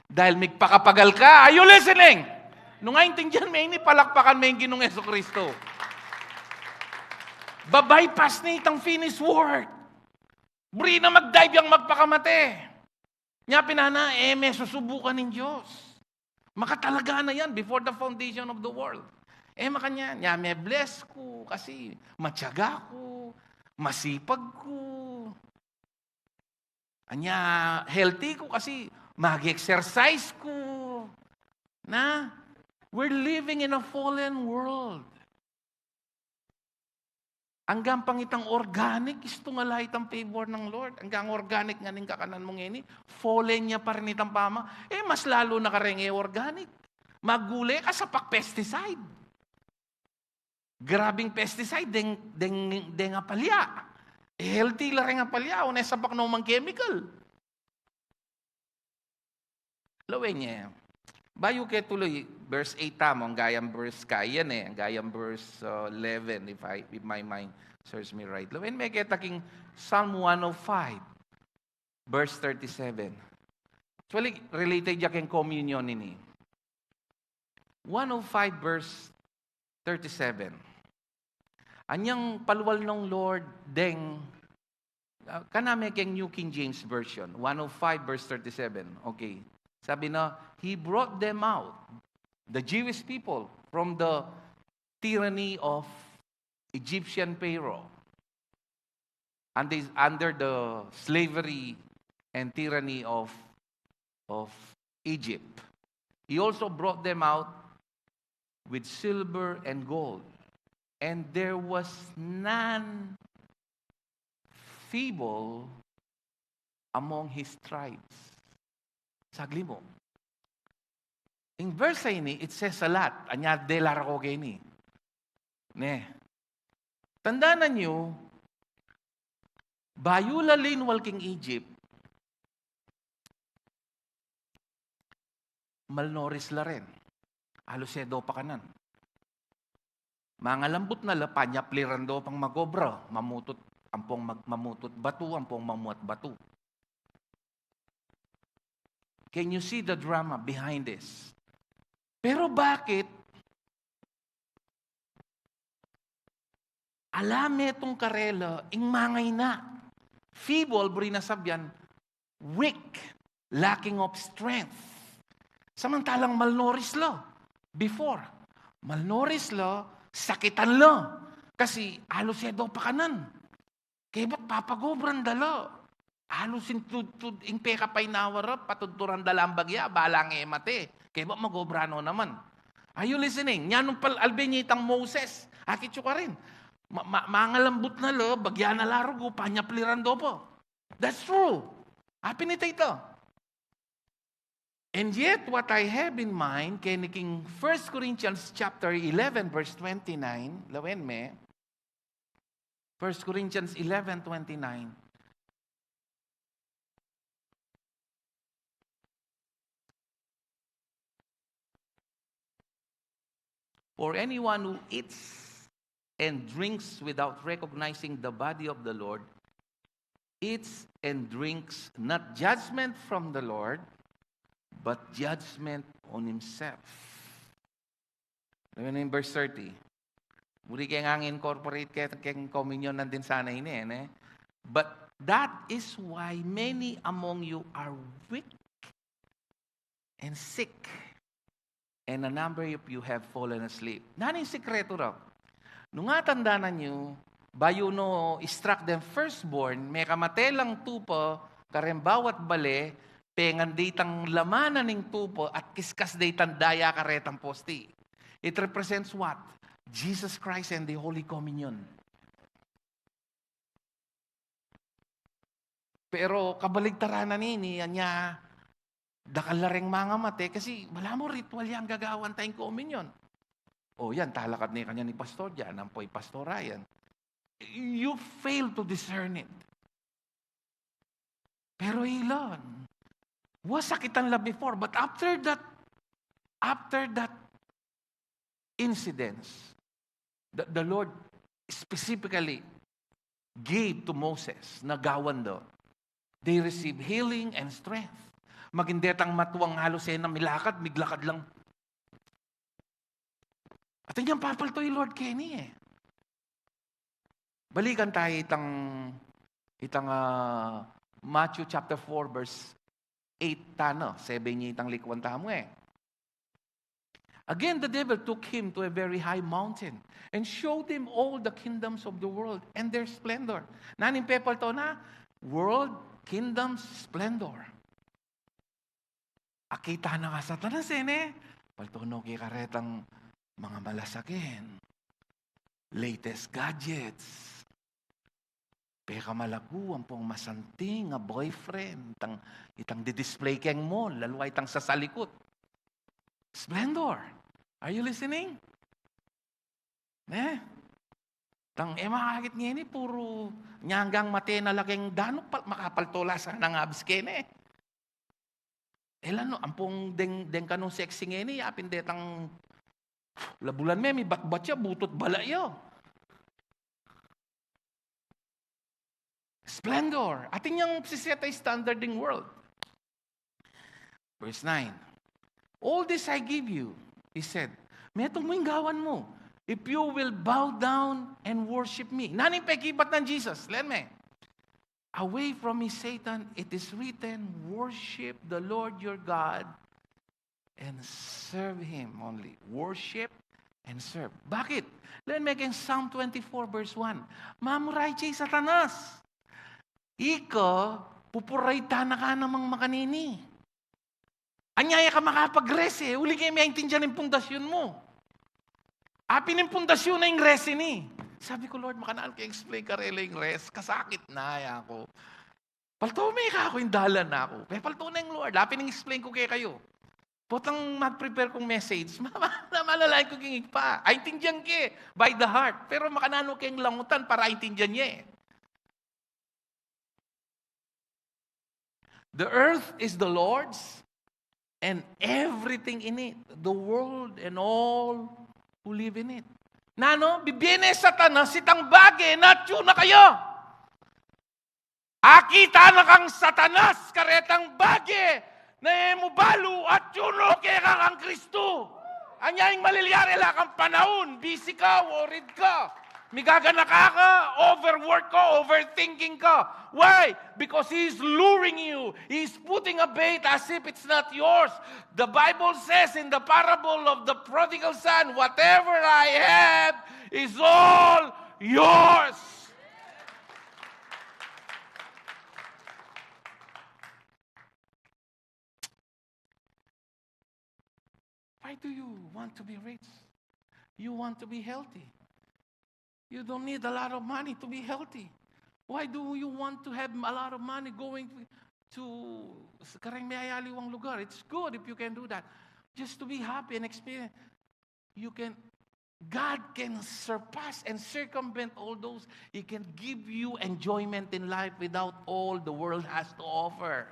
dahil migpakapagal ka. Are you listening? Nung aintindihan me ini, palakpakan me ing Ginung Jesucristo. Ba-bypass ne itang finished work. Buri na mag-dive yang magpakamate. Nya pin ana, e me susubukan ning Dios. Makatalaga na yan before the foundation of the world. E makanyan, nya me-bless ku kasi matiyaga ku, masipag ku. Anya, healthy ku kasi mag-exercise ku. Na? We're living in a fallen world. Anggang pang itang organic, istu nga la itang favor ng Lord. Anggang organic ngan ing kakanan mu ngeni, fallen ya pa rin itang pama. E, mas lalu na kareng e organic. Magule ka, sapak pesticide. Grabing pesticide, deng, deng, deng apalya. E, healthy la reng apalya, o ne sapak no mang chemical. Lawen ye. Bayu ke tuloy, verse eight tamu, anggayang verse kayan e, anggayang verse, uh, eleven, if I, if my mind serves me right. Lawen me keta king Psalm one oh five, verse thirty-seven. Actually, related ya keng communion ini. One oh five, verse thirty-seven. Anyang palual nong Lord deng, uh, kaname keng New King James Version, one oh five, verse thirty-seven. Okay. Sabi na, "He brought them out, the Jewish people, from the tyranny of Egyptian Pharaoh, and they, under the slavery and tyranny of, of Egypt. He also brought them out with silver and gold, and there was none feeble among his tribes." Sagli mu. In verse ini, it says a lot. Anya, dela ra ko keni. Ne. Tandanan yu, bayu la linwal king Egypt, malnourished la rin. Alus e do pakanan. Mangalambut na la, panyapliran do pang magobra, mamutut, ampong mag-, mamutut batu, ampong mamuat batu. Can you see the drama behind this? Pero bakit ala metung karela ing mangaina? Feeble, buri na sabian, weak, lacking of strength. Samantalang malnourished la before. Malnourished la, sakitan la. Kasi alus e do pakanan. Kaybat papagobran da la. Alus ing tudtud, ing pekapainawa ra, patudturan da lang bagya, balang e mate. Kaybat magobra no naman. Are you listening? Nya nung pal-, albe nya itang Moses, akit yu karin. Ma-, ma-, mangalambut na la, bagya na la rugu, panyapliran do pa. That's true. Apin ita ita. And yet, what I have in mind, keni king First Corinthians chapter eleven, verse twenty-nine, lawen me, First Corinthians eleven twenty-nine. For anyone who eats and drinks without recognizing the body of the Lord eats and drinks not judgment from the Lord, but judgment on himself. Ano yun yung verse thirty? Buri ke ngang incorporate ke, ke communion nandin sana ini, eh, ne? But that is why many among you are weak and sick, and a number of you have fallen asleep. Nanu ing sikretu ra? Nung atandanan yu, bayu no i-struck deng firstborn, mekamate lang tupa kareng bawat bale, pengan de itang lamanan ning tupa at kiskas de itang daya karetang posti. It represents what? Jesus Christ and the Holy Communion. Pero kabaligtaran na nini, anya, dakal la reng mangamate, kasi balamu ritual yang gagawan tayang communion. O yan, talakad ne kanyan ni Pastor diyan, ampo i Pastor Ryan. You fail to discern it. Pero ilan? Wa, sakitan la before, but after that, after that incidents, the, the Lord specifically gave to Moses na gawan da. They receive healing and strength. Maging detang matuang halos e na milakad, miglakad lang. Atin yang papalto i Lord keni e. Balikan tamu itang, itang, ah, Matthew chapter four, verse eight tana. Seven ya itang likuan tamu e. Again, the devil took him to a very high mountain and showed him all the kingdoms of the world and their splendor. Nanu ing pepalto na? World, kingdoms, splendor. Akit na kang Satanas e, ne? Palto no keka retang manga malasakin, latest gadgets, pekamalagu ampong masanting a boyfriend, itang, itang di-display keng mall, lalu a itang sasalikut. Splendor. Are you listening? Ne? Tang e makakit ngeni, puru nyanggang mate na la keng danu, pal-, makapalto la sana ing abs keni. E la no, ampong deng, deng kanung sexy ngeni, yapin detang labulan me, mibatbat ya, butut bala ya. Splendor. Atin yang siseta standard ing world. Verse nine. "All this I give you," he said. "Metung mu ing gawan mu, if you will bow down and worship me." Nanu ing pekibat nang Jesus? Len me. "Away from me, Satan. It is written, 'Worship the Lord your God and serve him only.'" Worship and serve. Bakit? Len me keng Psalm twenty-four verse one. Mamurai ya i Satanas. Ika, pupuraitan na ka namang makanini. Anya e ka makapag-rest e, uli ke miaintindian ing pundasyun mu. Apin ing pundasyun na ing rest ini. Sabi ku, "Lord, makananu keng explain karela ing rest? Kasakit na, e aku." Palto me kaku ing dalan, aku. Pepalto na ing Lord. Apin ing explain ku kekayu. Potang mag-prepare kung message, ma-, ma-, malalain ku king Ibpa. Aintindian ke by the heart. Pero makananu keng langutan para aintindian ye. "The earth is the Lord's and everything in it, the world and all who live in it." Nanu? Bibie ne Satanas itang bage na atyu na kaya. Akit na kang Satanas karetang bage na e mu balu atyu no keka kang Kristu. Anya ing malilyari, e la kang panaun, busy ka, worried ka. Migaganaka ka, overwork ka, overthinking ka. Why? Because he is luring you. He is putting a bait as if it's not yours. The Bible says in the parable of the prodigal son, "Whatever I have is all yours." Why do you want to be rich? You want to be healthy. You don't need a lot of money to be healthy. Why do you want to have a lot of money going to, to sa kareng mayayaliwang lugar? It's good if you can do that. Just to be happy and experience. You can, God can surpass and circumvent all those. He can give you enjoyment in life without all the world has to offer.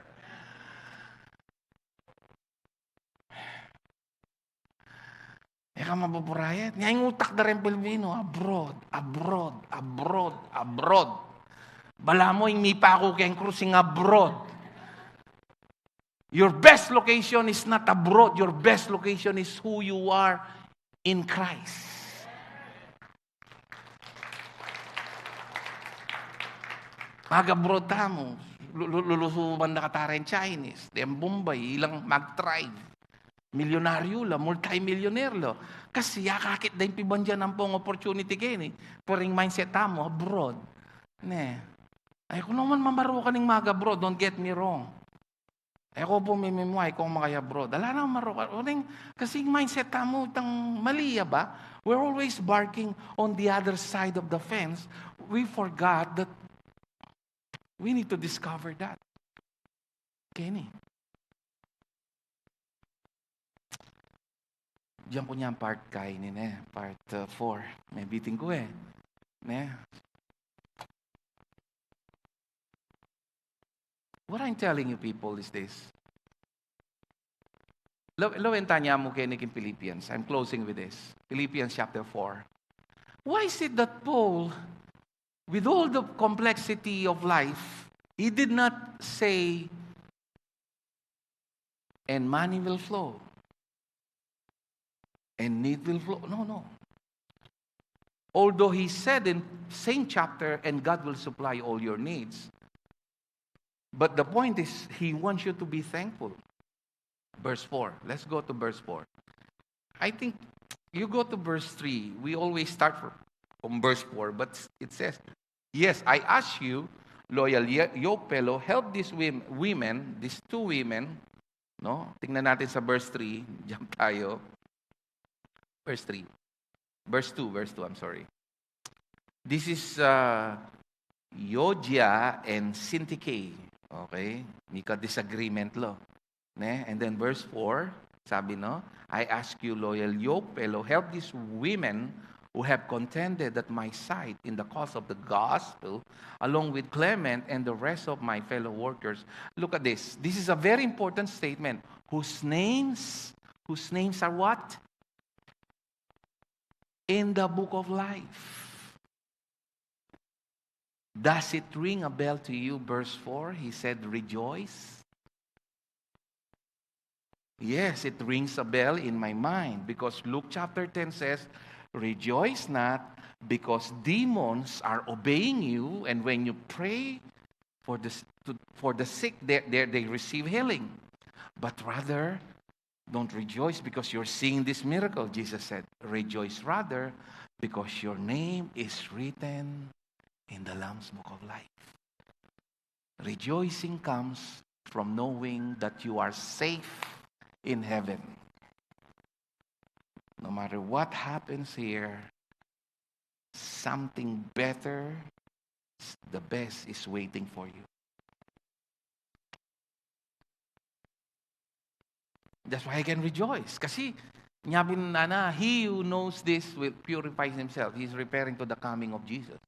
E ka mapupurayat. Nya ing utak da reng Pilipino, abroad, abroad, abroad, abroad. Balamu ing mipaku keng krus ing abroad. Your best location is not abroad. Your best location is who you are in Christ. Mag-abroad tamu, lu-, lu-, lulusu man da kata reng Chinese, deng Bombay, ilang mag-thrive. Milyonaryo la, multimillionaire la. Kasi akakit da ing pibandian ampong opportunity keni, pero ing mindset tamu, abroad. Ne. Ay, ku naman mamarukan ing mag-abroad, don't get me wrong. E ku pumimimway kung maka-abroad. Ala na, marukan. Uling, kasi ing mindset tamu, itang mali ya ba? We're always barking on the other side of the fence. We forgot that we need to discover that. Keni. Diyan ku nyan part keni, ne, part, uh, four. Mebitin ku e. Ne? What I'm telling you people is this. Lo, lo, ing tanya mu keni king Philippians. I'm closing with this. Philippians chapter four. Why is it that Paul, with all the complexity of life, He did not say, "And money will flow, and need will flow." No, no. Although he said in same chapter, "And God will supply all your needs." But the point is, he wants you to be thankful. Verse four. Let's go to verse four. I think you go to verse three. We always start fr-, from verse four, but it says, "Yes, I ask you, loyal Ye-, Young Fellow, help these wom-, women, these two women," no? Tingnan natin sa verse three. Jump tayo. Verse three. Verse two, verse two, I'm sorry. This is, uh, Euodia and Syntyche. Okay? Mika disagreement lo. Ne? And then verse four, sabi, no, "I ask you, loyal Young Fellow, help these women who have contended at my side in the cause of the gospel, along with Clement and the rest of my fellow workers." Look at this. This is a very important statement. Whose names, whose names are what? In the book of life. Does it ring a bell to you? Verse four, he said, "Rejoice." Yes, it rings a bell in my mind, because Luke chapter ten says, "Rejoice not because demons are obeying you, and when you pray for the, s-, to, for the sick, they, they, they receive healing. But rather, don't rejoice because you're seeing this miracle," Jesus said. "Rejoice rather because your name is written in the Lamb's Book of Life." Rejoicing comes from knowing that you are safe in heaven. No matter what happens here, something better, the best is waiting for you. That's why I can rejoice. Kasi, nya pin, ana, "He who knows this will purify himself." He's referring to the coming of Jesus.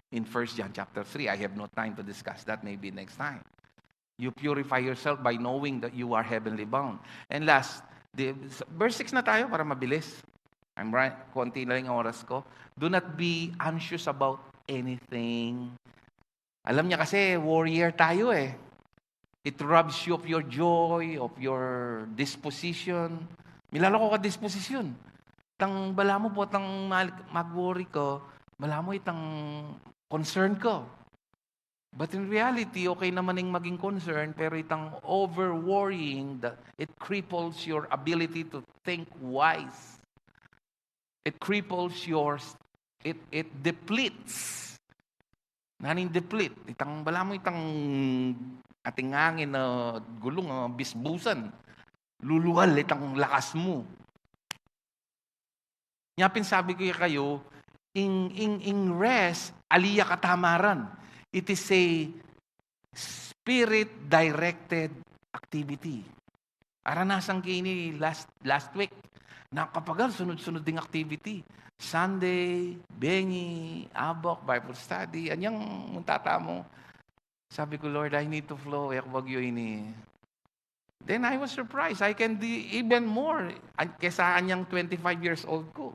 In First John chapter three, I have no time to discuss that, maybe next time. You purify yourself by knowing that you are heavenly bound. And last, the, verse six na tayo para mabilis. I'm right, konti na lang ang oras ko. "Do not be anxious about anything." Alam niya kasi, warrior tayo eh. It robs you of your joy, of your disposition. Milalako ka disposition. Itang balamu potang mal-, mag-worry ka, balamu itang concern ka. But in reality, okay naman ing maging concern, pero itang over-worrying, the, it cripples your ability to think wise. It cripples your, it, it depletes. Nanu ing deplete? Itang, balamu itang ating angin a gulung, ah, bisbusan. Lulual itang lakas mu. Nya pin sabi ku kekayu, ing, ing, ing rest, ali ya katamaran. It is a spirit-directed activity. Aranasan ke ini last, last week. Nakapagal, sunod-sunod ding activity. Sunday, bengi, abak, Bible study. Anyang munta tamu? Sabi ku, "Lord, I need to flow. E ku bagyu ini." Then I was surprised. I can do even more an-, kesa anyang twenty-five years old ku.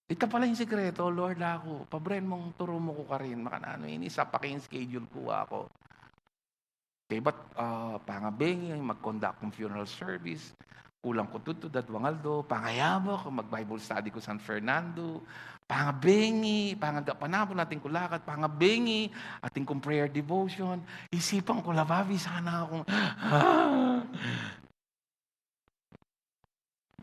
Ita pala ing sikreto, "Lord, aku, pabren mung turu mu ku karin, makananu ini, sapak ing schedule ku, aku." Kaybat, ah, pangabengi, mag-conduct kung funeral service, kulang ku tutu, dadwang aldo, pangayabak, mag-Bible study ku San Fernando, pangabengi, pangagapan na pu atin kung lakad, pangabengi, atin kung prayer devotion, isipan ku la, "Babi sana akung,"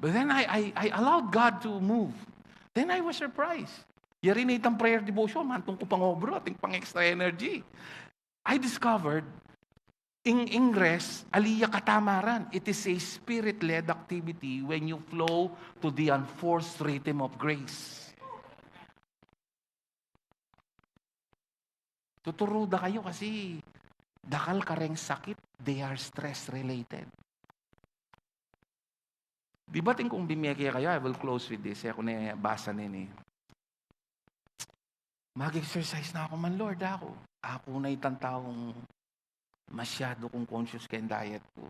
But then I, I, I allowed God to move. Then I was surprised. Yari na itang prayer devotion, mantung ku pang obra, atin pang extra energy. I discovered, ing, ing rest, ali ya katamaran. It is a spirit-led activity when you flow to the unforced rhythm of grace. Tuturu da kayu kasi dakal kareng sakit, they are stress-related. Di ba atin kung bimie kekayu, I will close with this, e ku ne basa nini. Mag-exercise na ku man, Lord, aku. Aku na itang taung masyadu kung conscious keng diet ku.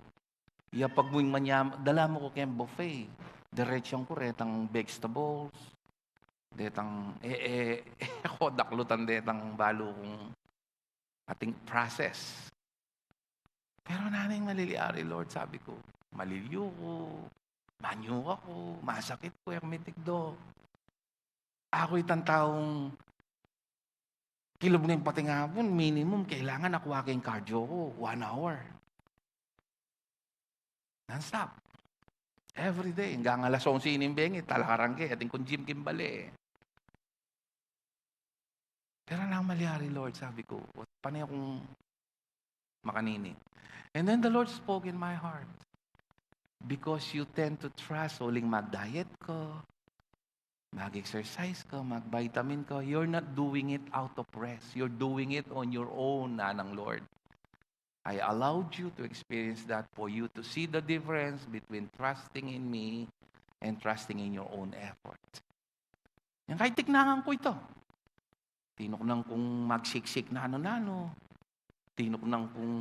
Yapag mu ing manyam-, dala mu ku keng buffet. Diretsyang ku retang vegetables. Detang, e, e, e ku daklutan detang balu kung ating process. Pero naneng malilyari, Lord, sabi ku, malilyu ku, manyuka ku, masakit ku, e ku mitikdo. Aku itang taung kilub ning patingapun, minimum kailangan aku ake ing cardio ku, one hour. Non-stop. Every day. Hanggang alas onse ning bengi, talakarang ke, atin kung gym king bale. Pero naneng malilyari, Lord, sabi ku, pane akung makanini. And then the Lord spoke in my heart, "Because you tend to trust, uling mag-diet ka, mag-exercise ka, mag-vitamin ka, you're not doing it out of rest. You're doing it on your own, naneng Lord. I allowed you to experience that for you to see the difference between trusting in me and trusting in your own effort." Yang kaitiknangan ku ita. Tinuknang kung magsiksik nanu-nanu. Tinuknang kung,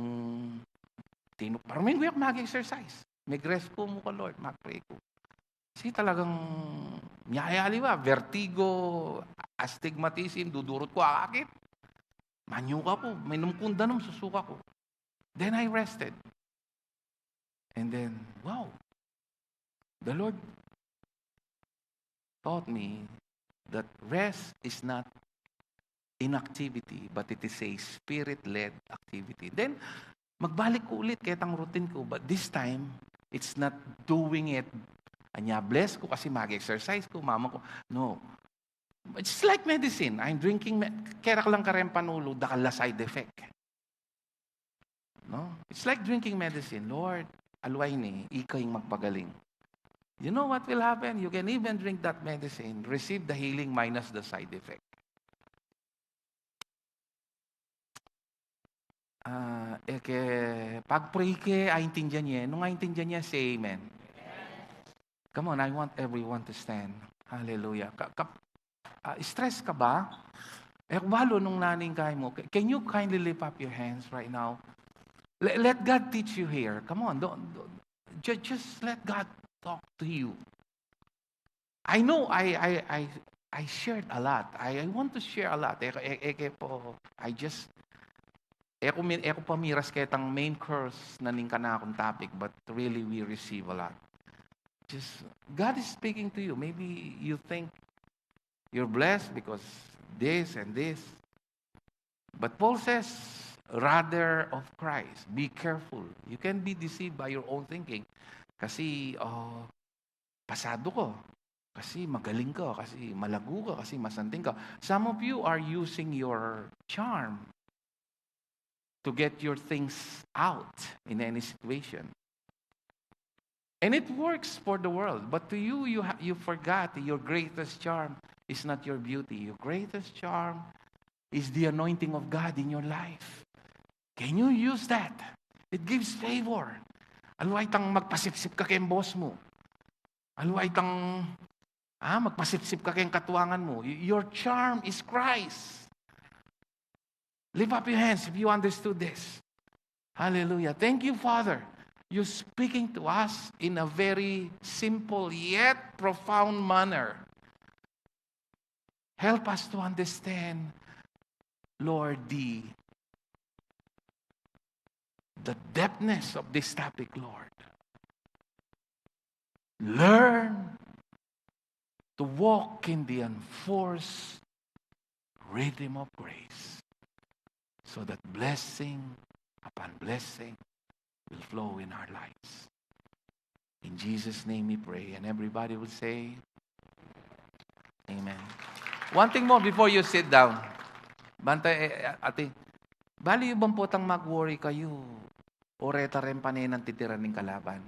tinuk-, parang minggu aku mag-exercise. Mag-rest ku mu ka, Lord, mag-pray ku. Kasi talagang miyayali ba, vertigo, astigmatism, dudurut ku, akakit. Manyuka ku, minum kung danum, susuka ku. Then I rested. And then, wow. The Lord taught me that rest is not inactivity, but it is a spirit-led activity. Then, magbalik ku ulit ketang routine ku, but this time, it's not doing it. Anya, bless ku kasi mag-exercise ku, mama ku. No. It's like medicine. I'm drinking, me-, kerak lang kareng panulu, dakal la side effect. No? It's like drinking medicine. Lord, aluay ni, ika ing magpagaling. You know what will happen? You can even drink that medicine, receive the healing minus the side effect. Ah, e ke, pag-pray ke, aintindian ye. Nung aintindian ye, say amen. Come on, I want everyone to stand. Hallelujah. Ka, ka, ah, stress ka ba? E ku balu nung naneng kaya mu. Ca-, can you kindly lift up your hands right now? Let, let God teach you here. Come on, don't, don't ju-, just let God talk to you. I know I, I, I, I shared a lot. I, I want to share a lot. E, e, e ke po, I just, e ku mi-, e ku pa miras ketang main course na ning kanakung topic, but really we receive a lot. Just, God is speaking to you. Maybe you think you're blessed because this and this. But Paul says, rather of Christ. Be careful. You can be deceived by your own thinking. Kasi, oh, pasado ka. Kasi magaling ka. Kasi malago ka. Kasi masanting ka. Some of you are using your charm to get your things out in any situation. And it works for the world. But to you, you, ha-, you forgot your greatest charm is not your beauty. Your greatest charm is the anointing of God in your life. Can you use that? It gives favor. Aluay tang magpasipsip ka keng boss mu. Aluay tang, ah, magpasipsip ka keng katuangan mu. Y-, your charm is Christ. Lift up your hands if you understood this. Hallelujah. Thank you, Father. You're speaking to us in a very simple yet profound manner. Help us to understand, Lord, the, the depthness of this topic, Lord. Learn to walk in the enforced rhythm of grace, so that blessing upon blessing will flow in our lives. In Jesus' name we pray. And everybody will say, "Amen." One thing more before you sit down. Bantay, e, e, ate, bali yu bang potang mag-worry kayu, o reta reng pane nang titira ning kalaban?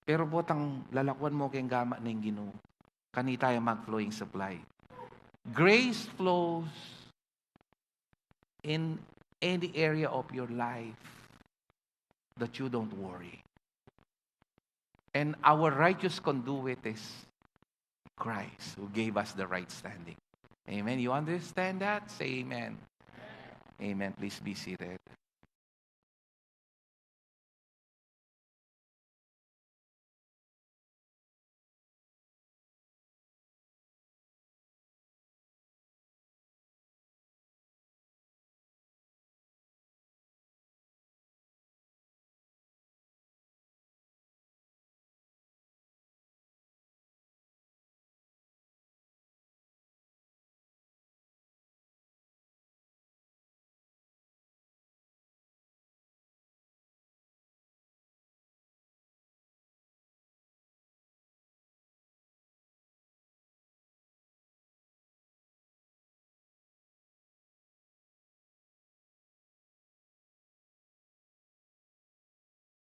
Pero potang lalakwan mu keng gamat ning Ginu, kanita yang mag-flow ing supply. Grace flows in any area of your life that you don't worry. And our righteous conduit is Christ, who gave us the right standing. Amen. You understand that? Say amen. Amen. Please be seated.